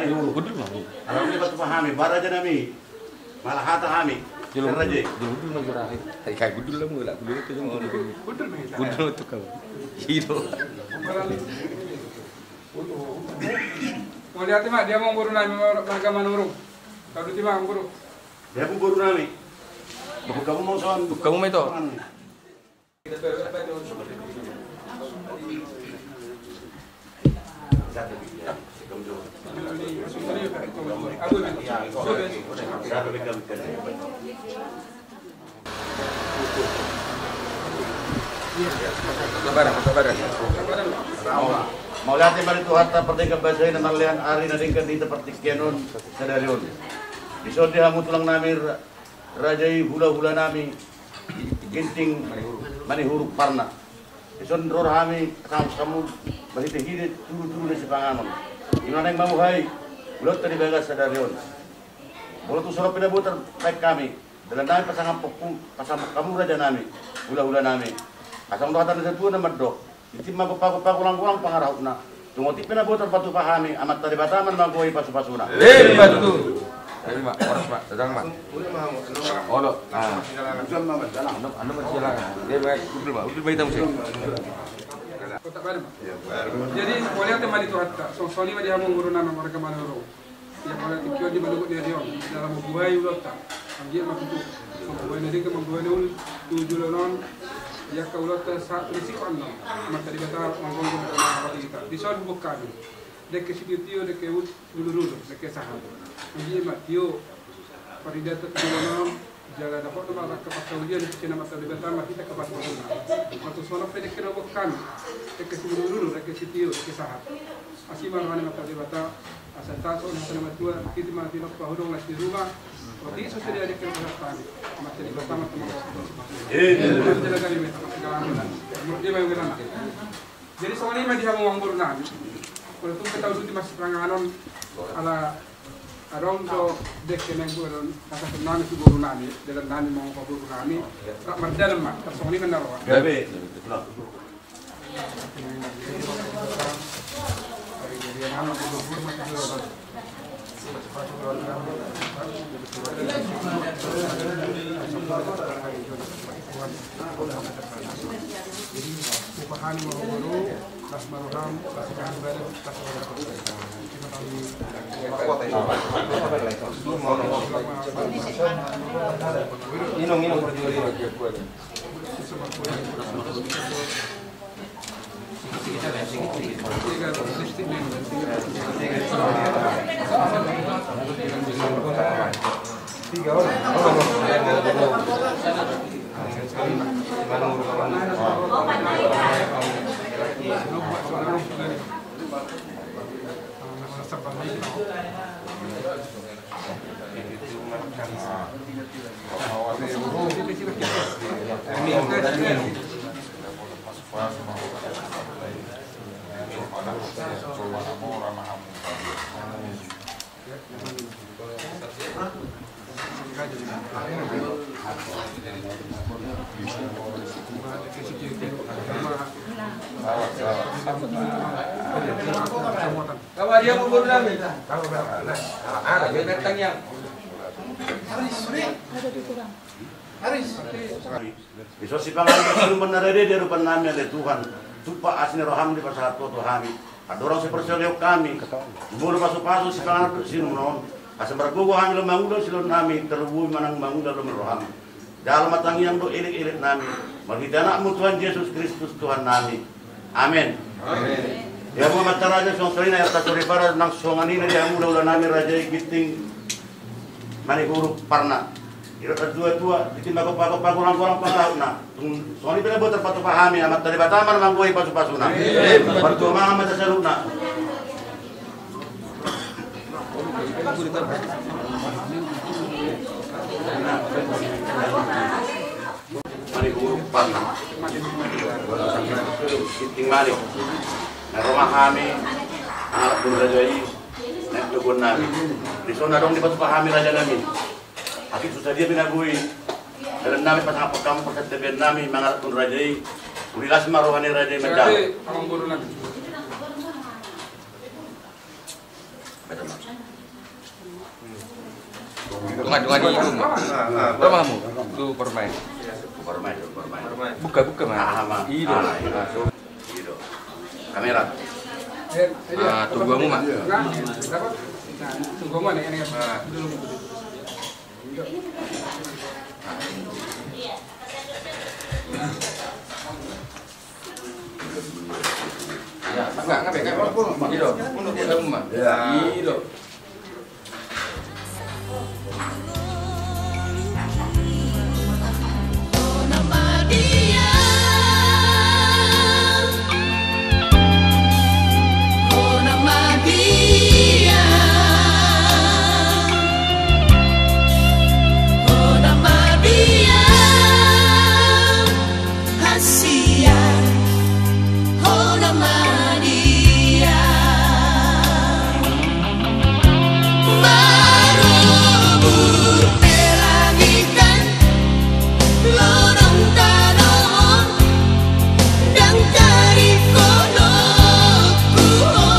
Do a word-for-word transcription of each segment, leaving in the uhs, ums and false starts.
Gundul ma. Alai dipatupa hami, ba raja nami. Manang hata hami. Jolo raja. Jolo gundul ma jolo. Hai, hai, gundul ma, gundul ma tu. Gundul ma tu. Gundul ma tu. Mauliate ma di hamu boru nami, marga Manurung. Sahat ma di hamu boru. Di hamu boru nami. Buka hamu ma ito. Mauliate ma di Tuhanta pardenggan basa i na marlean ari na denggan di hita partingkian on sadari on. Dison di hamu tulang nami, raja i, hulahula nami Ginting Manihuruk Parna. Dison ro hami sangap hamu marhitehite tudutudu na sipanganon. Ima naeng mamuhai ulaonta di bagasan sadari on. Molo tung songon on pe na boi tarbahen hami, dalan nami pasangap hamu, pasangap hamu raja nami, hulahula nami. Asa adong do hata ni natua-tua na mandok: Tingting ma gompar-gompar, golang-golang pangarahutna. Tung otik pe na boi tarpatupa hami, Amanta Debata ma na manggohi pasu-pasuna. Emma tutu. Ima, horas ma, dadang ma. Olo. Anu, anu ma sialangan. Dia baik, udul ma, udul ma ita muse. Jadi, mauliate ma di Tuhanta. Songon i ma di hamu boru nami marga Manurung. Ia pala tingki on di manogot ni ari on, dalan mambuhai ulaonta. Anggiat ma tutu mambuhai na denggan, mambuhai na uli tu joloan on. Ia angka ulaonta sahat tu na sikola annon, Amanta Debata manggohi ma na manggohi hita. Dison huboan hami. Dengke sitio-tio, dengke ul-, ulur-ulur, dengke sahat. Anggiat ma tio paridaton tu joloan on. Jala dapot ma angka parsaulian sian Amanta Debata marhite angka pasu-pasuna. Molo tung songon on pe dengke na huboan hami, dengke siulur-ulur, dengke sitio, dengke sahat. Asi ma roha ni Amanta Debata, asa taat songon hata ni natua-tua, titi ma tinompa, hudong las ni ruma. Otik so sude dengke na pasahat hami, Amanta Debata ma na manggohi. Amin. Jala gabe ma i, Amanta Debata ma na manggohi. Jadi songon i ma di hamu amang boru nami. Molo tung pe tahu suti masih panganon ala adong do dengke na buat on, kata nami tu boru nami, dalan nami mangupa boru nami, rap mardalan ma, tarsongon i ma na roa. Gabe. Inong, inong. Dison sipanganon, siurupan na rade di adopan nami, ale Tuhan, tumpak asi ni roham dipasahat Ho tu hami. Andorang so parsaulian hami, molo pasu-pasu sipanganon dohot siurupan on, asa margogo hami laho mangula siulaon nami, tarlumobi manang mangula lomo ni roham. Jalo ma tangiang dohot elek-elek nami, marhite Anakmu Tuhan Jesus Kristus Tuhan nami. Amen. Amen. Di hamu amanta raja, songon i na hata soripada nang songon i na di hamu hulahula nami raja i Ginting Manihuruk Parna. Didok natua-tua, tingting ma gompar-gompar, golang-golang pangarahutna. Tung songon i pe na boi tarpatupa hami, Amanta Debata ma na manggohi pasu-pasuna. Amen. Martua mangan ma hita saluhutna. Manihuruk Parna. Ginting Manik. Na ro ma hami, anak boru raja i, na di toguan nami. Dison adong dipatupa hami raja nami. Atik so sadia pe na boi, dalan nami pasangap hamu, parsantabian nami mangalap tu raja i. Uli las ma roha ni raja i manjalo. Jadi, amang boru nami. Ngadu ngadu itu. Rumahmu. Tu permai. Permai, permai. Buka, buka, Mas. Ah, Mas. Itu. Ah, iya. Itu. Kamera. Ah, tunggu kamu, Mas. Nah, tunggu kamu, nih, nih. Ah. Hasian, hona ma dia. Marobur pe langit nang lorong tano on, ndang taringkot dohotku ho.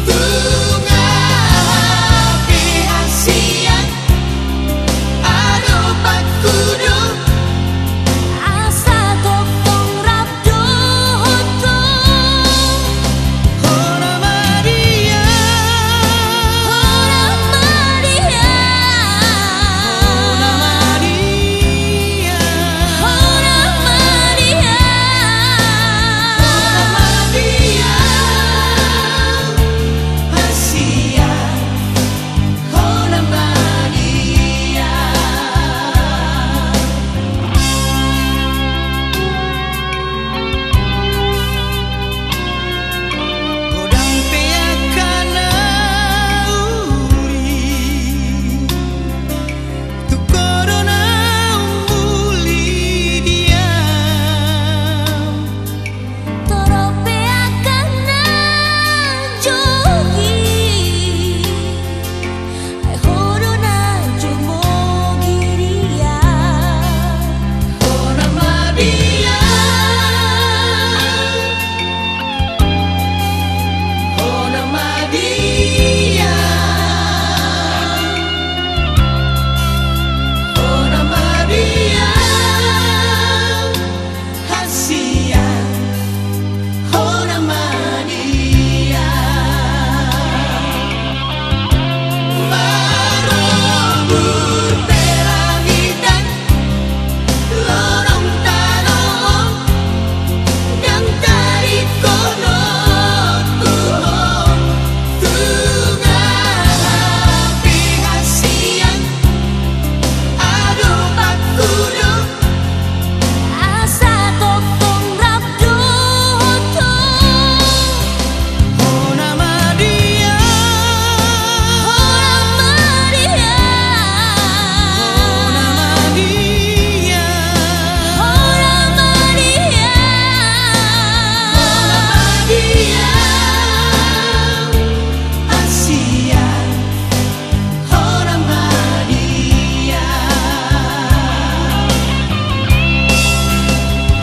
Tung aha pe hasian, adopatku do, asa tongtong rap dohot ho. Hona ma dia. Hona ma dia. Hona ma dia. Hona ma dia. Hona ma dia. Hasian. Hona ma dia. Godang pe angka na uli, tung ho do na umbuli dia. Torop pe angka na jogi, ai ho do na jomogi dia. Hona ma dia. Hona ma dia. Hona ma dia. Hasian, hona ma dia. Marobur pe langit nang lorong tano on, ndang taringkot dohotku ho. Tung aha pe hasian, adopatku do, asa tongtong rap dohot ho. Hona ma dia. Hona ma dia. Hona ma dia. Hona ma dia. Hona ma dia. Hasian. Hona ma dia.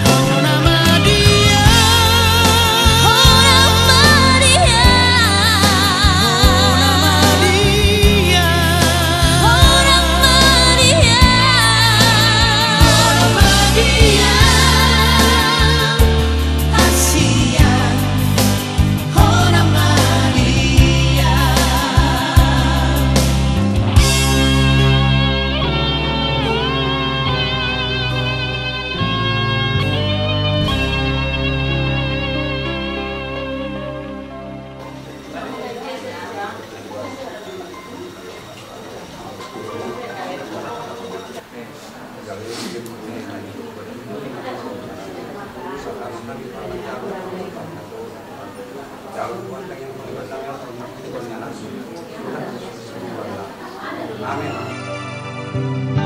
Hona ma dia. Hona ma dia. Hona ma dia. Hona ma dia. Hona ma dia. Hasian. Hona ma dia. Amin.